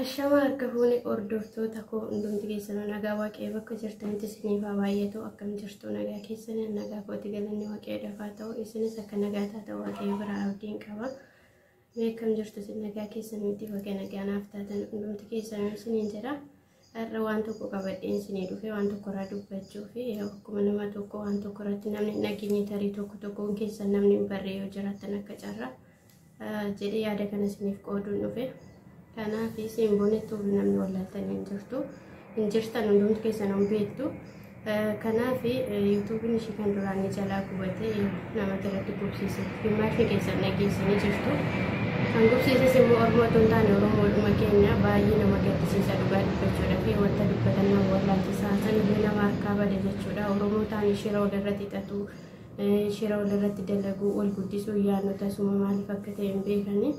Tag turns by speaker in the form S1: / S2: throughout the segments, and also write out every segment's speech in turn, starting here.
S1: Ashamaa harka fuune hordoftoota koo hundumti keessanuu nagaa Waaqayyo bakka jirtanitti isiniif haa baay'atu. Akkam jirtu? Nagaa keessanii? Nagaa kooti, galanni Waaqayyoodhaaf haa ta'u. Isinis akka nagaa taatan Waaqayyo biraa abdiin qaba. Mee akkam jirtu isin? Nagaa keessan miti? Baga nagaa naaf taatan hundumti keessanuu isiniin jedha. Har'a waan tokko qabadheen isinii dhufe, waan tokko irraa dubbachuu fi akkuma nama tokko waan tokko irratti namni hin dhageenye, tarii tokko tokkoon keessan namni hin barree yoo jiraattan akka carraa jedhee yaada kana isiniif qooduun dhufe. Kanaaf Simboonettuu namni wallaaltanii hin jirtu. Hin jirtan, hundumti keessan hin beektu. Kanaaf YouTubeiin ishii kan duraanii jalaa gubatee namatti irratti gubsiise. Gimmaashni keessan dhageessanii jirtu. Kan gubsiises immoo Oromoo otoo hin taane Oromoodhuma keenya. Baay'ee nama gaddisiisa, dhugaa dubbachuudha fi wanta dubbatan nama wallaalchisaa. Sanillee nama harkaa bade jechuudha. Oromoo ta'anii shira walirratti hixatu, shira walirratti dalagu, wal guddisuu yaadnu tasuma maaliif akka ta'e hin beekani.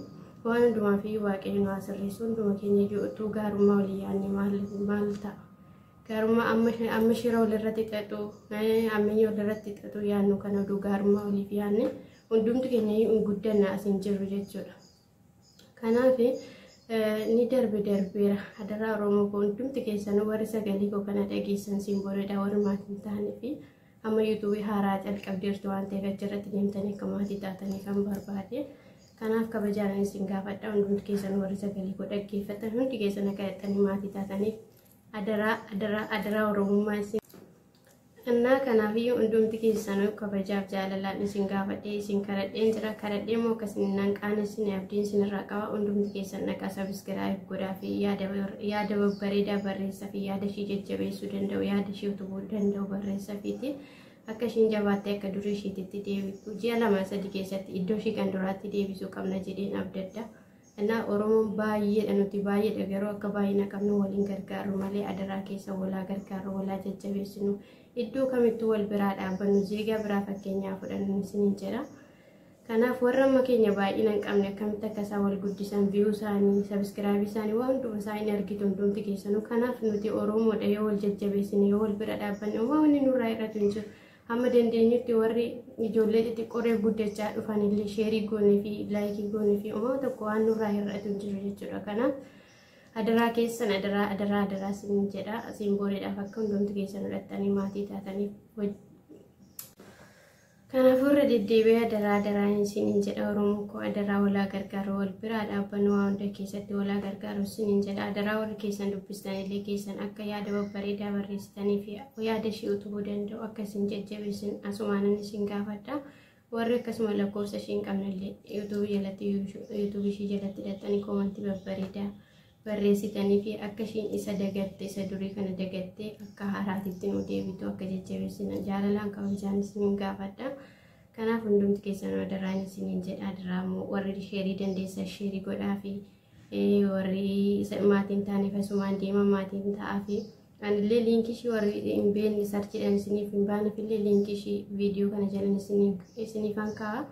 S1: Waan hundumaa fi Waaqayyo nu haa sirreessu. Hunduma keenya iyyuu utuu gaarummaa walii yaadne maal maal ta'a? Gaarummaa amma shira walirratti xaxu, ammayya walirratti xaxu yaadnu kana oduu gaarummaa waliif yaadne hundumti keenya iyyuu hin guddanna as hin jirru jechuudha. Kanaaf ni darbe, darbeera. Adaraa Oromoo koo, hundumti keessanuu warri sagalee koo kana dhageessan, Simboonedha warri maatiin ta'anii fi amma YouTubeii haaraa calqabdeertu waan ta'eef achirratti deemtanii akka maatii taatanii kan barbaade. Kanaaf kabajaan isin gaafadha, hundumti keessan warri sagalee koo dhaggeeffatan hundi keessan akka dhattanii maatii taataniif adaraa, adaraa, adaraa Oromummaa isin. Innaa kanaafiyyuu hundumti keessanuu kabajaaf jaalalaan isin gaafadhee isin kadhadheen jira. Kadhadhee immoo akkasiin nan qaanessin abdiin isinirraa qaba. Hundumti keessan dhaqaa subscribe godhaa fi yaada babbareedaa barreessaa fi yaada ishii jajjabeessuu danda'u, yaada ishii utubuu danda'u barreessaa fiiti. Akka ishiin jabaattee akka durii ishiititti deebitu ji'a 2-3 keessatti iddoo ishii kan duraatti deebisuu qabna jedheen abdadda. Innaa Oromoon baay'eedha, nuti baay'eedha, garuu akka baay'ina qabnu waliin gargaaru malee. Adaraa keessa walaa gargaaru, walaa jajjabeessinu, iddoo kamittuu wal biraa dhaabbannu, zeegaa biraa fakkeenyaa fudhannu isiniin jedha. Kanaaf warra amma keenya baay'ina hin qabne akkamitti akka isaan wal guddisan, view isaanii, subscribeii isaanii, waan hunduma isaa hin argitu hundumti keessanuu. Kanaaf nuti Oromoodha, yoo wal jajjabeessine, yoo wal bira dhaabbanne, homaa wanni nurraa hir'atu hin jiru. Hamma dandeenyutti warri ijoollee xixiqqoo reef guddachaa dhufan illee shareii goonee fi likeii goonee fi homaa tokko waan nurraa hir'atu hin jiru jechuudha. Kanaaf adaraa keessan, adaraa, adaraa, adaraa isin jedha. Simbooleedhaaf akka hundumti keessan godhattanii maatii taataniif. Kanaafuu irra deddeebi'ee adaraa, adaraa isiniin jedha. Oromoo koo, adaraa walaa gargaaru, wal biraa dhaabbannu, waa hunda keessatti walaa gargaaru isiniin jedha. Adaraa warri keessan dubbistan illee keessan akka yaada babbareedaa barreessitanii fi yaada ishee utubuu danda'u akka isin jajjabeessin asumaanan isin gaafadha. Warri akkasuma lakkoofsa ishee hin qabne illee YouTubeii jalatti, YouTubeii ishee jalatti hidhattanii commentii babbareedaa barreessitanii fi akka ishiin isa dagatte, isa durii kana dagattee akka haaraatitti nu deebitu akka jajjabeessinan jaalalaan kabajaan isiniin gaafadha. Kanaaf hundumti keessan adaraan isiniin jedha. Adaraa immoo warri shareii dandeessan shareii godhaa fi warri maatiin ta'aniif asumaan deema maatiin ta'aa fi anillee linkii ishii warri hin beekne searchiidhaan isiniif hin baaneef illee linkii ishii viidiyoo kana jalan isiniifan kaa'a.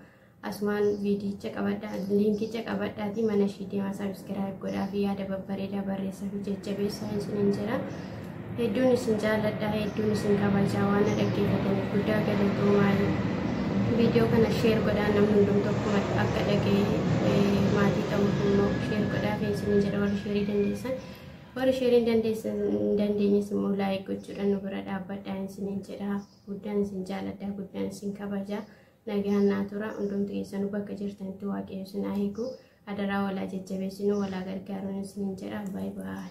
S1: Asumaan viidiyicha qabadhaa, linkicha qabadhaatii mana ishii deemaa subscribe godhaa fi yaada babbareedaa barreessaa fi jajjabeessaa isiniin jedha. Hedduun isin jaalladha, hedduun isin kabajaa, waan na dhaggeeffataniif guddaa galatoomaa. Viidiyoo kana share godhaa, namni hundumtu akkuma akka dhaga'e maatii ta'uuf immoo share godhaa fi isiniin jedha warri shareii dandeessan. Warri shareii hin dandeenyes immoo like gochuudhaan nu bira dhaabbadhaa isiniin jedha. Guddaan isin jaalladha, guddaan isin kabajaa. Nagaan naa tura. Hundumti keessanuu bakka jirtanitti Waaqayyo isin haa eegu. Adaraa walaa jajjabeessinu, walaa gargaaruun isiniin jedha. Baay'ee baay'ee.